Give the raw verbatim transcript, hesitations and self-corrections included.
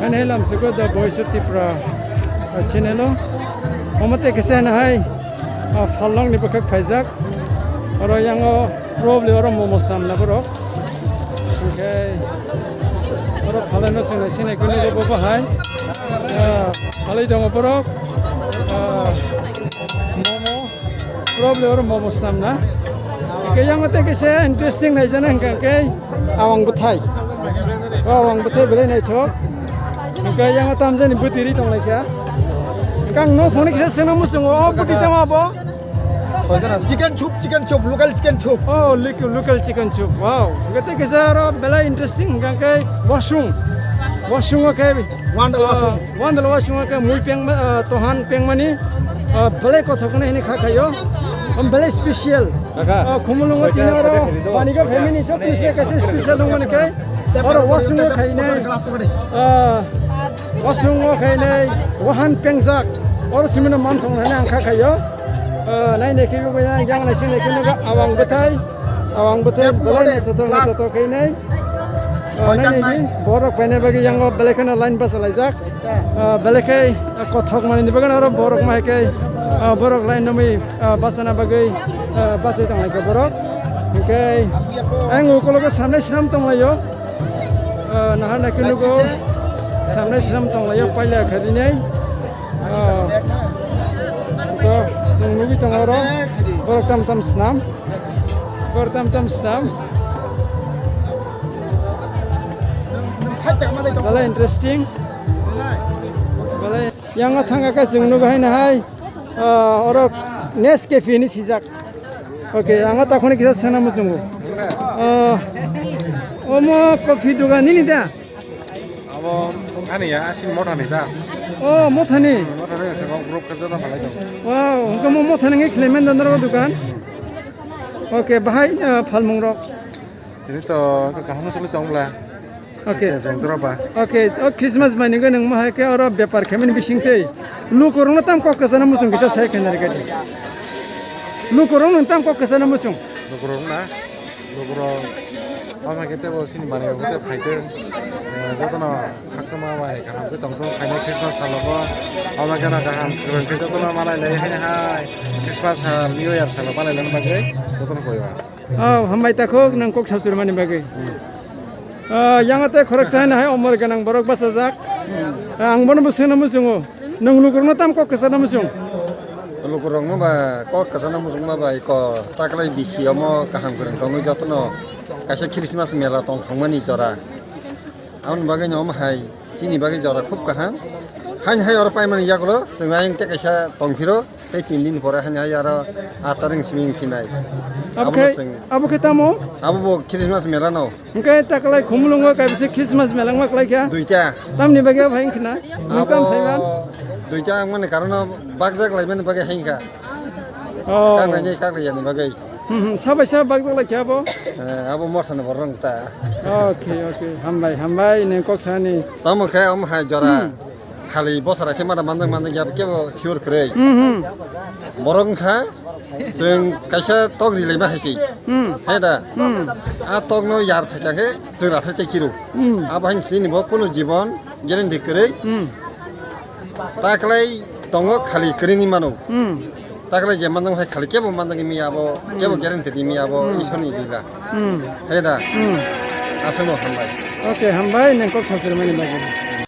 Ani hai lamsugo The Voice of Tripura, ah, channel o. Omo tei kisa na hai, ah, phalnok ni bwkhak phaijak. Oro yango probably oro momo samna borok. Hwnkhe oro phalai no chwng nai sinai kunu bo bo hai. Ah, phalai tongo borok. Ah, momo. Probably oro momo samna. Hwnkhe yango tei kisa interesting naijana hwnkha khe awang bwthai. O awang bwthai belai naithok. Hwnkhe yango tamjani bwtwi ri tonglaikha. Hwnkhe ang no phone kisa swngna muchungo, o bwtwi tamo abo? Chicken soup, chicken soup, local chicken soup. Oh, local, local chicken soup. Wow. Hwnkhe tei kisa aro belai interesting hwnkha khe wasung. Wasung o khe Wandal wasung. Wandal wasung o khe mui peng, ah, tohan pengmani, ah, belai kothok hwnwi kha khaio. Belai special. Kaka. Ah, Khumulwng o tini oro baniga family joto se kaisa special wngmani khe oro wasung o khainai. Ah, wasung o khainai wahan pengjak. Oro simino manthok hwnwi ang kha khaio. Ah, nai nai khe bo yang nai sing nai khe awang bwthai. Awang bwthai belai nai joto nai joto khainai. Ah, nai nai borok phainai bagwi yango belai kheno line bachalaijak. Ah, belai khe, ah, kothok manwi ni bagwi oro borok ma hai khe, ah, borok line nwi, ah, bachana bagwi, ah, bachai tonglaikha borok. Hwnkhe ang ukologo samnai swnam tonglaio. Ah, nahar nai khe nugo samnai swnam tonglaio paila kha dinai. Ah, to chwng nugwi tongo oro borok tam tam swnam. Borok tam tam swnam. Belai interesting. Belai yango thangkha khe chwng nugo haino hai. Ah, oro Nescafe hinwi swijak. Okay, ang o takhoni kisa swngna muchungo. Ah, omo coffee dogan nini da? Abo ani ya, asin mothani da. Oh, mothani. Mothani se kok group ke joto phalai tongo. Wow, hwnkhe mo mothani ngi khlaiman da norok dogan. Okay, bahai, ah, phalmung rok. Tini to kaham solo tongla. Okay. Jeng doro ba. Okay, o Christmas bai nungwi nung ma hai khe oro bepar khaimani bising tei lukurokno tam kok kwchana muchung kisa sai khaina rwgadi. Lukurokno tam kok kwchana muchung. Lukurok na, lukurok. Ama khe tebo sini mani khe phai tei. Eh, jotono haksa ma bai kaham khe tong tong khaina Christmas salo bo. Ama khe na kaham kwrwng khe jotono malai lai hai hai. Christmas sal, New Year salo malai lai bagwi jotono koi ba. Oh, hambai takhuk, nwng kok sasurmani bagwi. Ah, yang tei khoroksa haino hai omor gwnang borok bachajak. Ah, ang bono bwswkno muchungo. Nwng lukurokno tam kok kwchana muchung? Lukurokno ba kok kwchana muchungma bai ko taklai bisi omo kaham kwrwng tongwi jotono kaisa Christmas mela tong thangmani jora. Aboni bagwi no omo hai. Chini bagwi jora khub kaham. Haini hai oro paimani yagulo chwng ayang tei kaisa tongphiro tei tin din pore haini hai aro atarwng simi wngphinai. Abo khe, abo khe tamo? Abo bo Christmas mela no. Hwnkhe taklai Khumulwngo kaisa Christmas mela wngma kwlaikha? Duita. Tamni bagwi abo hai wngkhna? Nwng tam saiman? Duita wngmani karon bakjak laimani bagwi hai wngkha. Oh. Kaklainai kaklaiyani bagwi. Hmm, hmm, sabai sa bakjak lai khe abo? Eh, abo mothani borok ta. Okay, okay. Hambai, hambai, nwng kok sani. Tamo khe omo hai jora. Hmm. Khali bosora khe mada manjak manjak ya kebo sure kwrwi. Hmm, hmm. Borok wngkha chwng kaisa tok rilai ma hai se. Hmm. He da. Hmm. A tok no yar phaikha khe chwng rasa chai khiro. Hmm. Abo hai chini bo kunu jibon guarantee kwrwi. Hmm. Taklai tongo khali kwrwngwi mano. Hmm. Taklai je manjak hai khali kebo manjak mi abo, kebo guarantee di mi abo, hmm, Iswrni lila. Hmm. He da. Hmm. Aswkno hambai. Okay, hambai, nwng kok sasurmani bagwi.